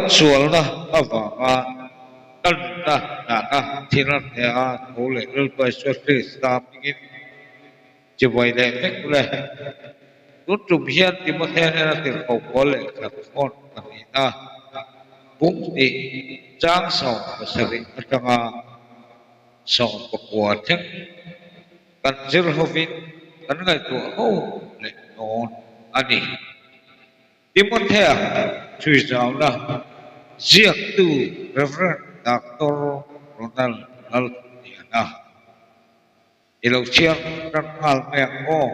Kan sualna avanga kan nunna hnahna thil a hne a, tho leh Lalpa Isua Krista hmingin chibai leh vek ule. Tun tum hian Timothea hnena tirhkoh pawl leh khat thawn pahnihna bung hnih chang 17 atanga 19 thleng kan zir hovin kan ngaihtuah ho leh dawn a ni. Timothea chhuizauna ziaktu Rev. Doctor Ronald Lalthuliana i lo chhiar tan nghal mai ang aw.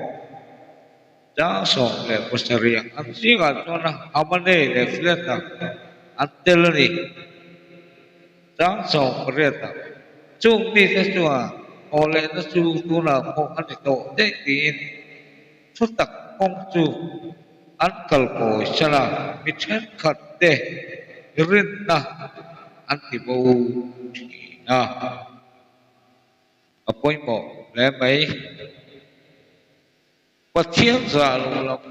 Chang 17 an zingah chuan Hamanei leh Fileta an tel a ni. Chang 18 ah chung mite chuan aw lehna chu tunah pawh a ni tawh daih tiin Thutak kawng chu an kalkawi san a, mi thenkhat te rinna an ti bo thin a, a pawimawh hle mai. Pathian zah lo lam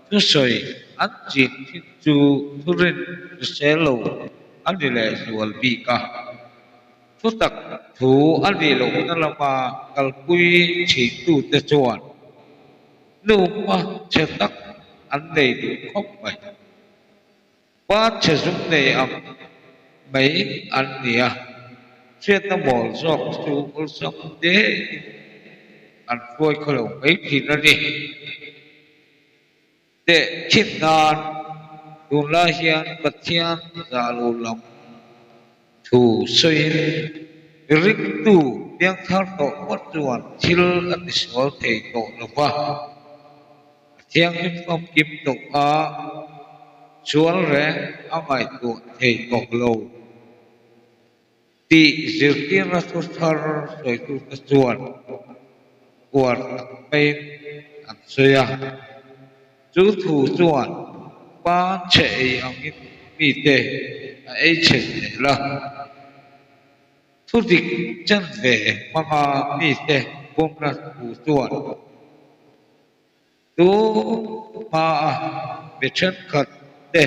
thusawi an chin thin chu thurin hrisel lo a ni leh zual bik a. Thutak thu a nih lohna lama kalpui thintute chuan nupa chhe tak an nei duh khawp mai. Pa chhe zum nei ang mai an ni a, hriatna mawl zawk chu awlsam tein an hruai khaw lo mai thin a ni. Teh thin nan tunlai hian Pathian zah lo lam thu sawiin ringtu piangthar tawh phawt chuan thil a tisual thei tawh lo va, a thianghlim famkim tawh a, sual reng a ngaihtuah thei tawh lo tih zirtirna thu thar sawitute chuan uar tak maiin an sawi a. Chu thu chuan pa chhe ei angin mite a ei chhe zel a. Thu dik chen ve hmanga mite bumna thu chuan tu hmaa mi thenkhat te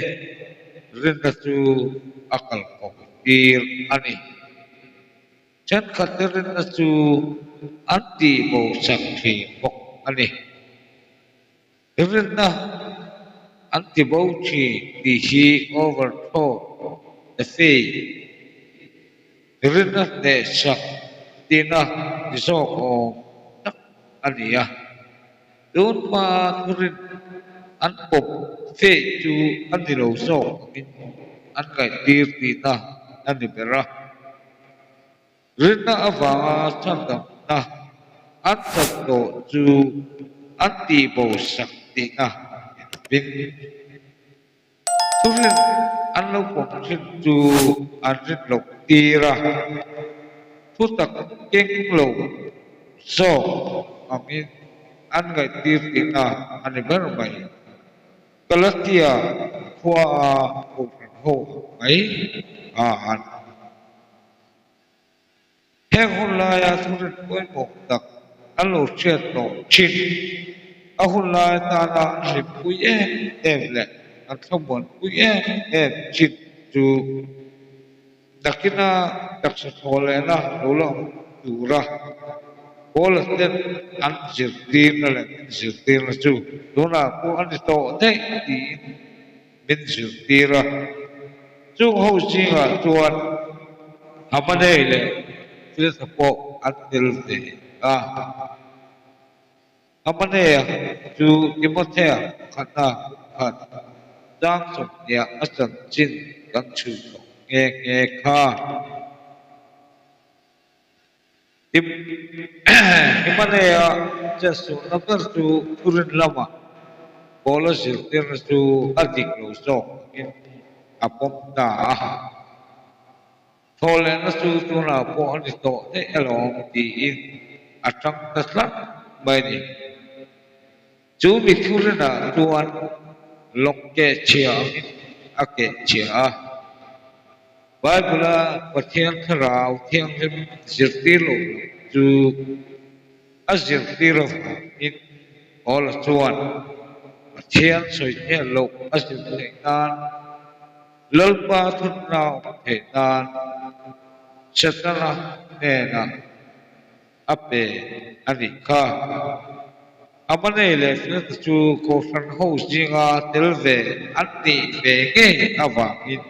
rinna chu a kalkawp tir a ni. Thenkhat te rinna chu an tihbo sak thin bawk a ni. Rinna an tibo thin tih hi overthrow the faith, rinna hnehsak tihna ni zawk awm tak a ni a. Tun hma thurin an pawm faith chu a ni lo zawk angin an ngaihtir tihna a ni ber a. Rinna avanga chhandamna an chan tawh chu an tihbo sak tihna ni lovin, thurin an lo pawm thin chu an rin loh tir a, thutak keng lo zawk angin an ngaihtir tihna a ni ber mai. Galatia khua a kohhran ho ang mai a an. Heng hun laia thurin pawimawh tak an lo hriat tawh thin. A hun lai atana an hlimpui em em leh an thlamuanpui em em thin chu nakina taksa thaw lehna lo la awm tura Paula ten an zirtirna leh min zirtirna chu tunah pawh a ni tawh daih tiin min zirtir a. Chung ho zingah chuan Hamanei leh Filtha pawh an tel ve a. Hamanea chu Timothea pakhatna khat chang 20 a chanchin kan chhui tawh nghe nghe kha. Himalaya chetsuhna ber chu thurin lamah Paula zirtirna chu a dik lo zawk angin a pawm ta a. Thawhlehna chu tunah pawh a ni tawh daih alawm tiin a tang ta tlat mai a ni. Chu mi thurinah chuan lawng keh chhia angin a keh chhia a. Bible-a Pathian Thlarau Thianghlim zirtir loh lam chu a zirtir avangin Paula chuan Pathian sawi hnial loh a zir theih nan. Lalpa thunna awm theih nan Setana hnenah a pe a nih kha. A manei leh Felta chu Kohhran ho zinga tel ve an nih ve ngei avangin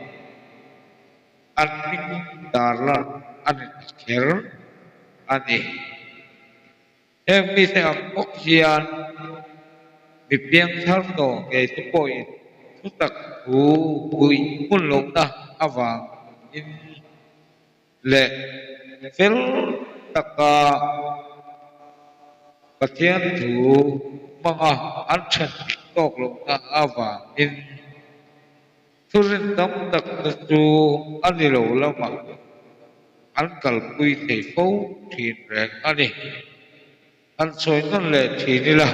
an hming darlan a ni ta kher a ni. Heng mite ang bawk hian mi piangthar tawh ngei te pawhin thutak thu buih hmun lohna avangin leh fel taka Pathian thu hmanga an then tawk lohna avangin Thurin tam tak te chu a ni lo lamah an kalpui thei fo thin reng a ni. Han sawi nawn leh thin ila,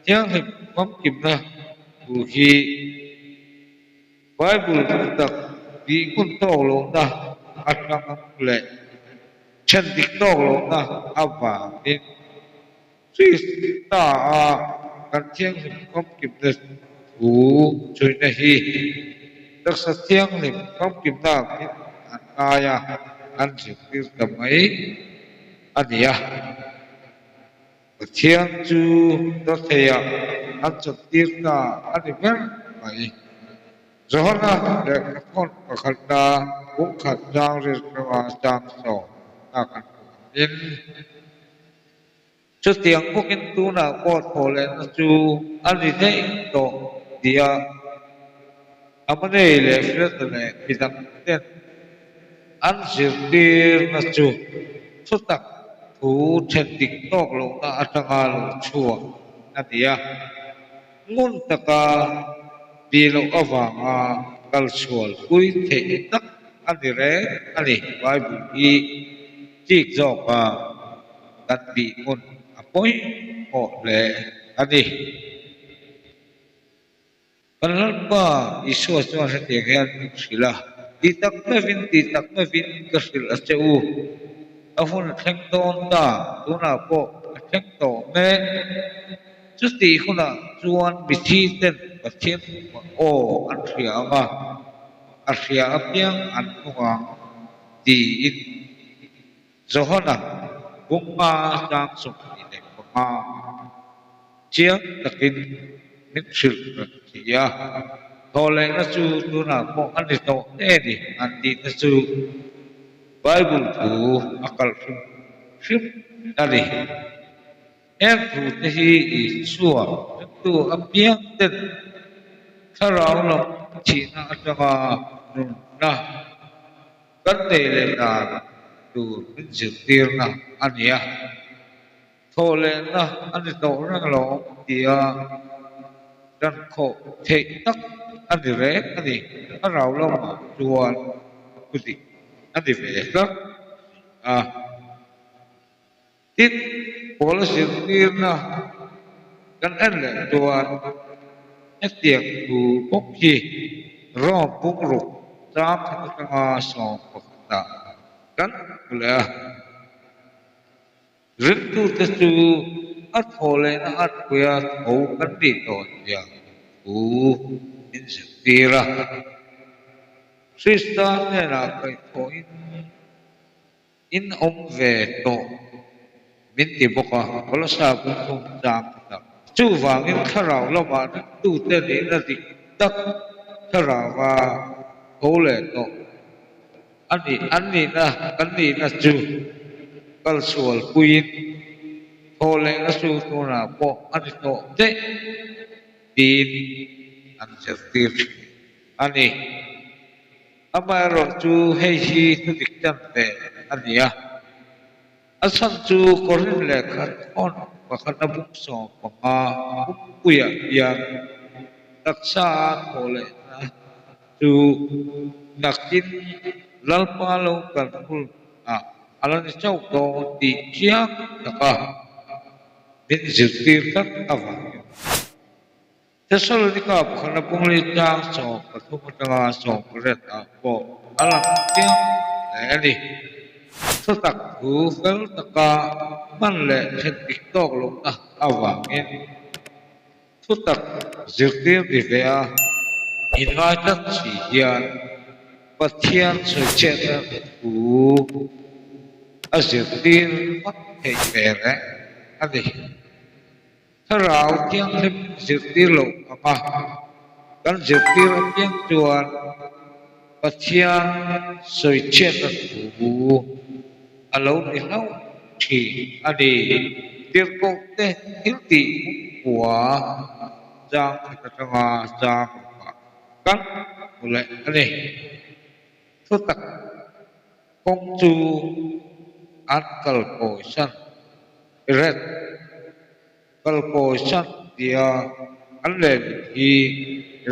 thianghlim famkimna thu hi Bible thutak bih hmun tawk lohna atang leh then dik tawk lohna avangin Krista a kan thianghlim famkimna thu chhuina hi taksa thianghlim famkimna angin an ngai a, an zirtir ta mai a ni a. Pathian chu dawtheiah an chawlhtir ta a ni ber mai. Johana lehkhathawn pakhatna bungkhat chang rilrua chang sawmna kan hmuh angin, Chutiang bawkin tunah pawh thawhlehna chu a ni daih tawh tia Amanei leh Freda leh midang ten an zirtirna chu thutak thu then dik tawk lohna atanga lo chhuak a ni a, ngun taka tih loh avanga kalchhual pui theih tak a ni reng a ni. Bible hi chik zawka kan tih hmun a pawimawh hle a ni. Kan Lalpa Isua chuan hetiang hian min hrilh a, Ti tak meuhin, ti tak meuhin ka hrilh a che u. A hun a thleng dawn ta, tunah pawh a thleng tawh mek. Chutih hunah chuan mithi ten Pathian aw an hria ang a, a hria apiang an hnung ang tiin Johana bunga 25 chiang takin min hrilh reng si a. Thawhlehna chu tunah pawh a ni tawh nge ni an tihna chu Bible thu a kalh hrim hrim a ni. Heng thute hi Isua ringtu apiang ten thlarau lam thihna atanga nunna kan nei leh dan tur min zirtirna a ni a, thawhlehna a ni tawh reng lo tia dan khawh theih tak a ni reng a ni. Thlarau lamah chuan thu dik a ni ve tlat a. Tin, Paula zirtirna kan en leh chuan hetiang thu bawk hi Rome bungruk chang khat atanga 11 ah kan hmu leh a. Ringtute chu a thawhlehna anpuia tho kan nih tawh zia thu min zirtir a. Krista hnenah kaihthawhin In awm ve tawh min ti bawk a, Kolosa bungthum chang tak. Chuvangin thlarau lamah ringtute nihna dik tak thlarauva tho leh tawh a nih an nihna kan nihna chu kalsual puiin thaw lehna chu tunah pawh a ni tawh daih tiin an zirtir thin a ni. Amaherawh chu hei hi thudik tan ve a ni a, a chhan chu Korin lehkha thawn pakhat a bung 15 pumpuiah hian taksa a thawh lehna chu nakin Lalpa lo kal hunah a la ni chauh dawn tih chiang taka min zirtir tlat avangin. Thessalonika pakhat a bung li tlang 13 atanga 18 ah pawh a lang chiang hle a ni. Thutak thu fel taka hman leh then dik tawk lohna avangin thutak zirtir ni ve a. Inngai tlat si hian Pathian sawichhiatna thu a zirtir ngawt theih ve reng a ni. Thlarau Thianghlim zirtir loh anga kan zirtir apiang chuan Pathian sawichhiatna thu a lo ni hlauh thin a ni. Tirhkohte thil tih hmungkua chang khat atanga chang rukah kan hmu leh a ni. Thutak kawng chu an kalkawisan ret kalkawisan tia an lehling hi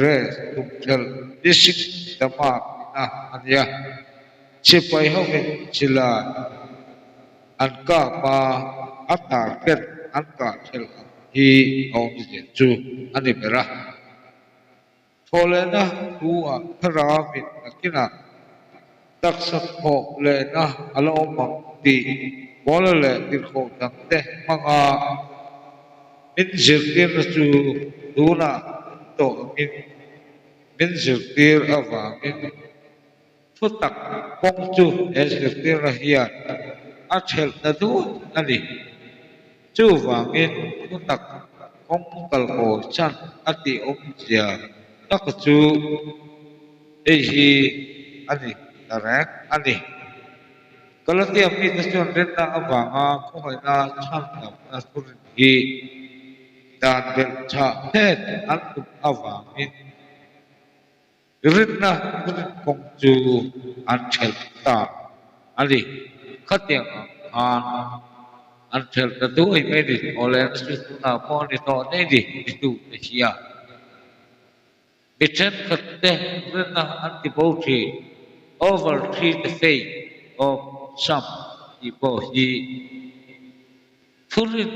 ret tumthelh nisik dama tihna a nia. Sipai hovin silai an kap a, a target an kah thelh ang hi a awmzia chu a ni ber a. Thawhlehna thu-ah thlarauin nakinah taksa thawh lehna a la awm ang tih Paula leh tirhkoh dangte hmanga min zirtirna chu tunah tawh angin min zirtir avangin Thutak kawng chu he zirtirna hian a thelhna dun a ni. Chuvangin thutak kawng kalkawi chan a tih awmzia tak chu hei hi a ni ta reng a ni. Galatia mite chuan rinna avanga khawngaihna chhan lohna thurin hi dan belhchhah phet an tum avangin Rinna rin kawng chu an ṭhelh ta a ni. Khatiang ang khan an ṭhelh ta duai mai ni. Awle na chu tunah pawh a ni tawh nei ni titu te hian mi ṭhenkhat te rinna an ti bo ṭhin. Over three the faith of some tih pawh hi Thurin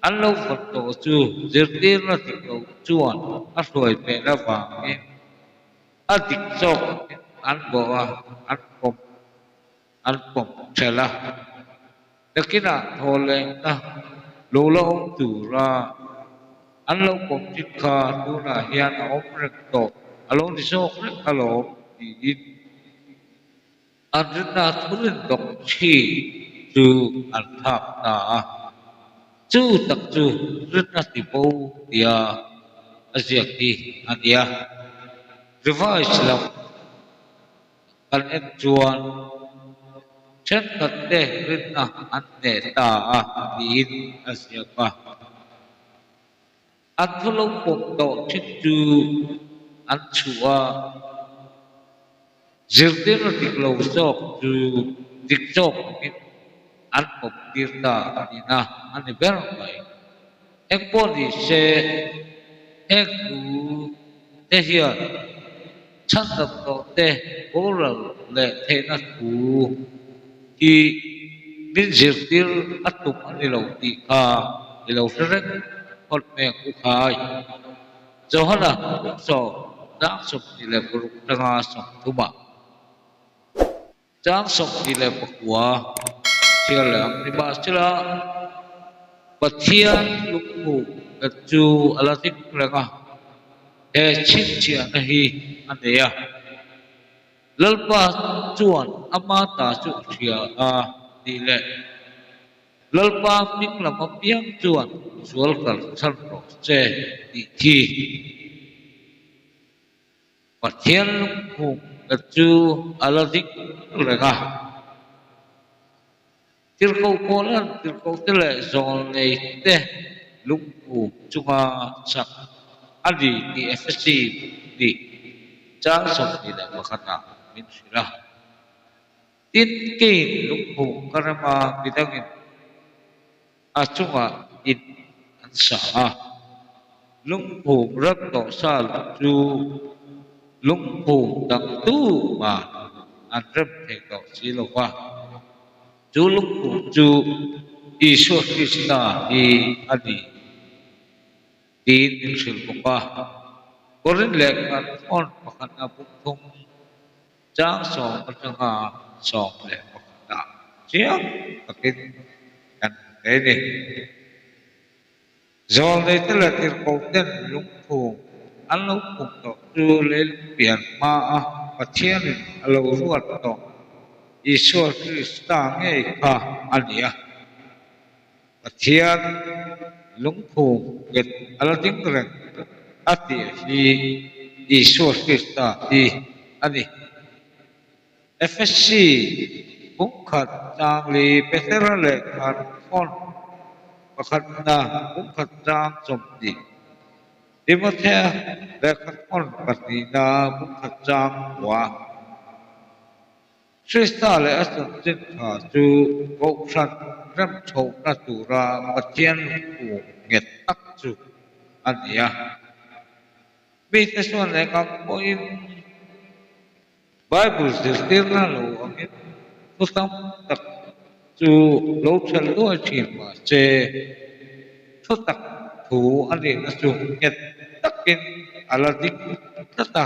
an lo vawn tawh chu zirtirna dik lo chuan a hruai hmel avangin a dik zawk angin an bawh a, an pawm an pawm ṭhelh a. Nakinah thawhlehna lo la awm tura an lo pawm ṭhin kha tunah hian a awm reng tawh a lo ni zawk reng alawm tiin An rinna thurin dawk thi chu an thlak ta a, chu tak chu rinna ti bo tia a ziak hi a nia. Revise lam kan en chuan thenkhat te rinna an hneh ta a tiin a ziak a. An thu lo pawm tawh thin chu an chhuh a, zirtirna dik lo zawk chu dik zawk angin an pawm tir ta a nihna a ni ber mai. Engpawh ni se, heng thu te hian chhandam tawh te boral leh theihna thu hi min zirtir a tum a ni lo tih kha i lo hre reng phawt mai ang u khai. Johana kum sawm chang 26 atanga 30 ah Chang 29 chhiar leh ang nimahsela Pathian lungmuh nghet chu a la ding reng a, he chhinchhiahna hi a nei a. Lalpa chuan ama ta chu a hria a tih leh Lalpa hming lam apiang chuan sual kalsan rawh che tih khi. Pathian lungphung nghet chu a la ding reng a. Tirhkoh Paula'n tirhkohte leh zawlnei te lungphum chunga chak a ni tih Efesi nih chang 21 ah min hrilh a. Tin, keiin lungphum ka rem a, midangin A chungah in an sa a, lungphum ram tawh sa lo chu lungphum dang tumah an rem thei tawh si lo va. Chu lungphum chu Isua Krista hi a ni tiin min hrilh bawk a. Korinth lehkha thawn pakhatna bungthum Chang 7 atanga 11 ah chiang takin kan hmu thei a ni. Zawlneite leh tirhkohten lungphum An lo phum tawh chu leilung pian hmaa Pathianin a lo ruat tawh Isua Krista ngei kha a ni a. Pathian lungphum nghet a la ding reng a tih hi Isua Krista hi a ni. FSC pumkhat changli Petera lehkha thawn pakhatna pumkhat chang 20, Timothea lehkha thawn pahnihna pumkhat chang kua. Krista leh a chanchin tha chu Kohhran remchhohna tura Pathian lungphum nghet tak chu a ni a. Mite chuan engang pawhin Bible zirtirna lo angin thu tam tak chu lo ṭhelh luai ṭhin mah se, thu tak thu a nihna chu nghet takin a la ding tlat a,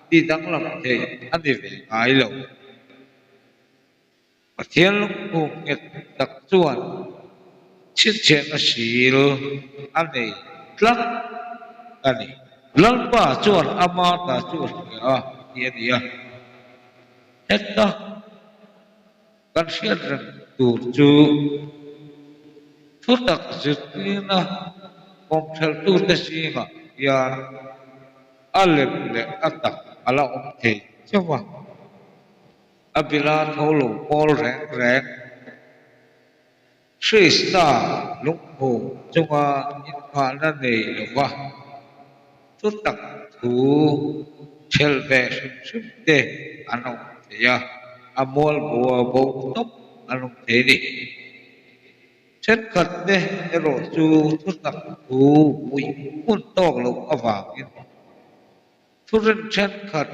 tih danglam theih a ni ve ngai lo. Pathian lungphum nghet tak chuan chhinchhiahna sil a nei tlat a ni. Lalpa chuan ama ta chu a hria a tih a ni a, heta kan hriat reng tur chu thutak zirtirna kawmtheltute zingah hian a lem leh a tak a la awm thei chauh a. A bila tho lo pawl reng reng. Krista lungphum chunga inphahna nei lova thutak thu ṭhelh ve hrim hrim te an awm thei a, a mual bua bo tawp an awm thei a ni. Ṭhenkhat te erawh chu thutak thu muih hmun tawk loh avangin Thurin thenkhat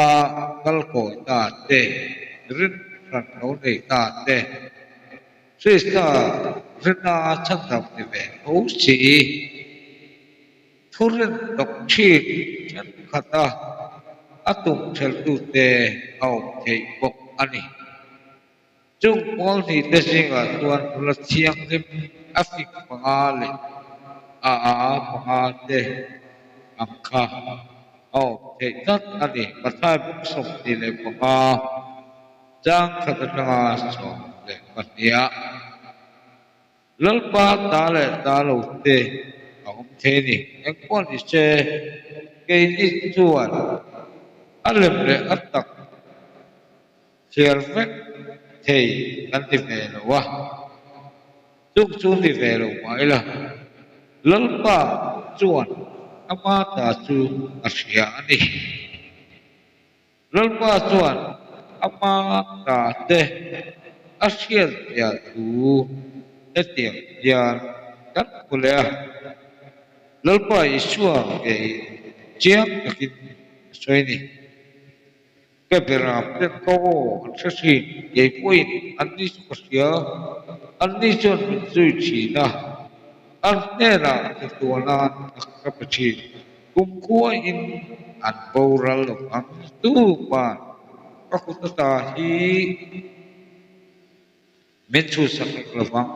a kal kawi ta te, rin hran lo nei ta te, Krista rina chhandam ni ve tho si. Thurin doctrine thenkhat a a tum theltute a awm theih bawk a ni. Chung pawl hnihte zingah chuan nula thianghlim a fing panga leh a a panga te ang kha a awm theih tlat a ni. Matthai bung 25 chang khat atanga 12 ah Lalpa ta leh ta lo te a awm thei a ni. Engpawh ni se, keini chuan a lem leh a tak Thliar vek thei kan ti ve lo a, chung chu ni ve lo mah ila, Lalpa chuan ama ta chu a hria a ni. Lalpa chuan ama ta te a hriat zia thu hetiang hian kan hmu leh a, Lalpa Isua ngeiin chiang takin a sawi a ni. Ka beram ten ka aw an hre thin, kei pawhin anni chu ka hria, anni chuan min zui thin a, an hnenah chatuanan ka pe thin, kumkhuain an boral lo ang tuman ka kut ata hi Min chhuhsak hek lo vang.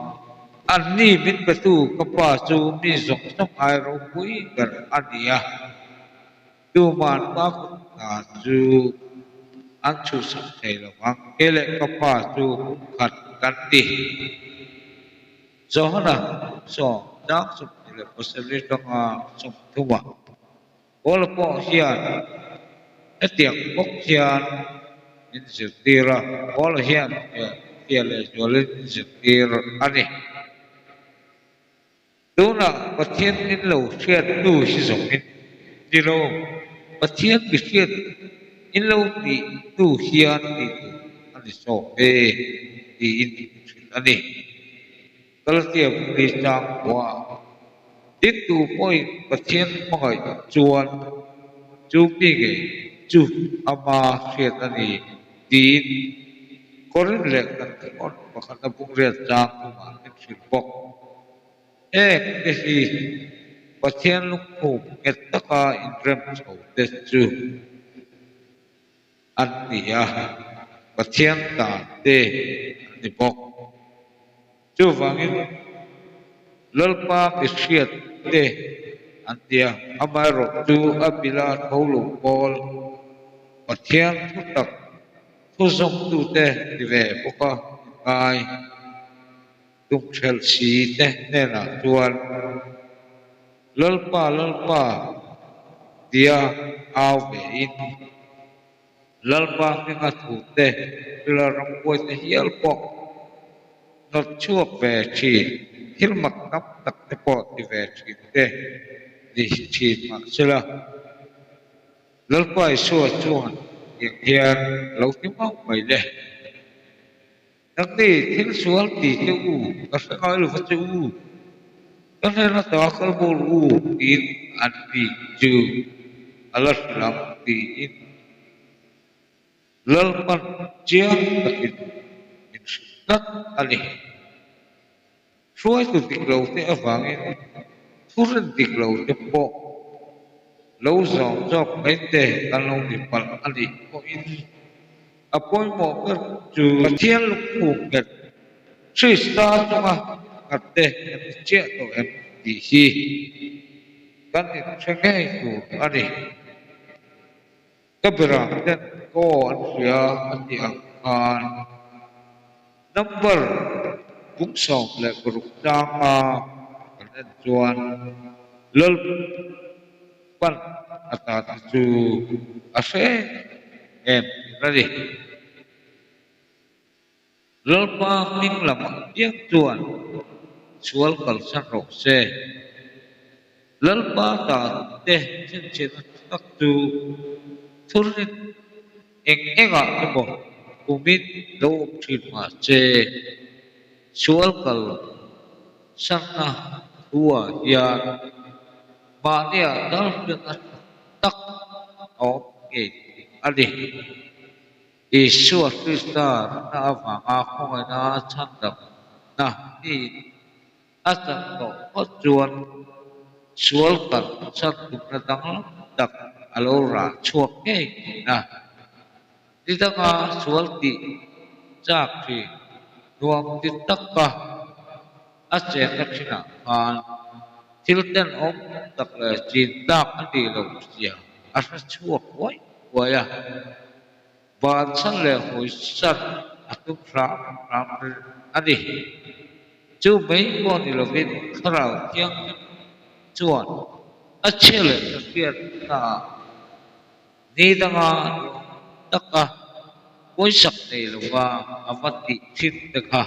Anni min petu ka pa chu mi zawng zawng ai ropui ber a ni a, tuman pa kut hna chu an chhuhsak thei lo vang. Kei leh ka pa chu pumkhat kan ni. Johana sawm chang 27 atanga 30 ah. Paula pawh hian hetiang bawk hian min zirtir a, Paula hian fiah leh zualin min zirtir a ni. Tunah Pathian min lo hriattu hi zawngin ni lo, Pathian mi hriat in lo nihtu hian tih tur a ni zawk e tiin min hrilh a ni. Galatia bukli chang pawha dintu pawhin Pathian hmangaih chuan chu mi ngei chu ama hriat a ni tiin Korinth leh kan thawn pakhatna bungriat chang thumah min hrilh bawk. Heng te hi Pathian lungphum nghet taka inrem chho te chu an ni a, Pathian tan te an ni bawk. Chuvangin Lalpa mi hriat te an ti a, amaherawhchu a bila tho lo pawl Pathian thu tak thu zawmtute ti ve bawk a inngai tumthelh si te hnenah chuan Lalpa Lalpa tia au ve in Lalpa hminga thute thila rambuaite hial pawh nawt chhuak ve thin, thil mak tam tak te pawh ti ve thin te ni thin mahsela, Lalpa Isua chuan tiang hian a lo ti mauh mai le. Nangni thil sual ti che u, ka hre ngai lo va che u, ka hnena ta kal bawr u tiin an ni chu a la hrilh ang tiin Lalpan chiang takin min hrilh tlat a ni. Hruaitu dik lo te avangin thurin dik lo te pawh lo zawm zawk mai te kan lo ni palh a nih pawhin a pawimawh ber chu Pathian lungphum nghet Krista chunga nghat te kan ni chiah tawh em tih hi kan inhre ngei tur a ni. Ka berah ten aw an hria a tih ang khan number bung 16 changa kan en chuan Lalpan a tata chu a hre em thin a ni. Lalpa hming lam apiang chuan sual kalsan rawh se. Lalpa ta te chhinchhiahna tha tak chu thurin eng engah emaw kumin lo awm thin mah se, sual kalsanna thu-ah hian mahniah dalhriatna tha tak a awm ngei tih a ni. Isua Krista rinna avanga khawngaihna chhandamna niin a chan tawh phawt chuan sual kan chan tumna danglam tak a lo rah chhuak ngei thin a. Ni danga sual tih chak thin nuam ti taka a chenna thinah khan thil tenawm tak leh chin tlak a nih loh zia a hre chhuak huai huai a. Bansan leh hawisan a tum hram hram a ni. Chu mai pawh ni lovin Thlarau Thianghlim chuan a chhia leh tha hriatnaah ni danga nuam taka pawisak nei lova a va tih thin te kha.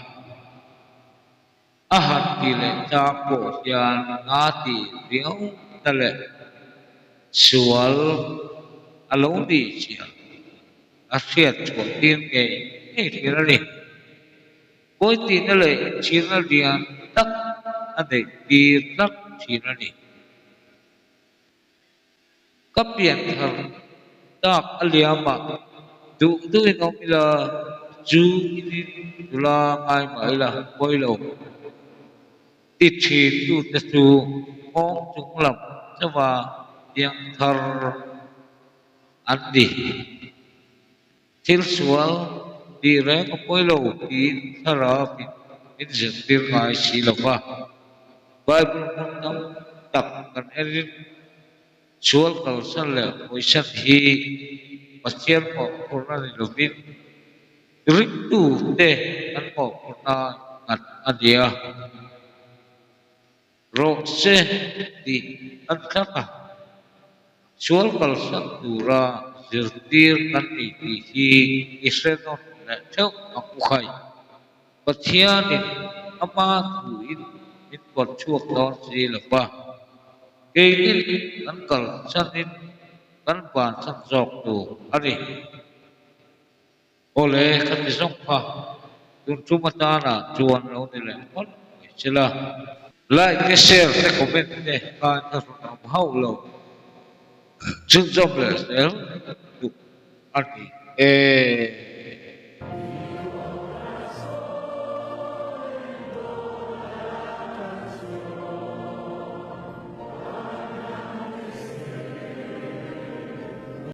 A han ti leh chang pawh hian nga ti riau na leh sual a lo nih zia a hriat chhuah tir ngei ngei thin a ni. Pawi tihna leh inchhirna lian tak a neih tir tlat thin a ni. Ka pian thar tak a liam a, duh duhin awm ila, chu inin nula ngai mah ila pawi lo. Ti thin tute chu nghawng chung lam chauha piang thar an ni. Thil sual tih reng a pawi lo tiin thlarau min zirtir ngai si lo va. Bible hmun tam tak kan erin sual kalsan leh hawisan hi Pathian mawhphurhna ni lovin ringtute kan mawhphurhna ngat a ni a. Rawh se tih an tlat a, sual kalsan tura zirtir kan ni tih hi i hre nawn leh theuh ang u khai. Pathianin ama thuin min pawt chhuak dawn si lo va, keinin kan kalsanin kan bansan zawk tur a ni. Awle, ka ti zawng kha, tun tum atana chuan lo ni leh phawt mai che la. Like te, share te, comment te khan ka rawn awm hauh lo. Chhunzawm leh zel duh a ni e.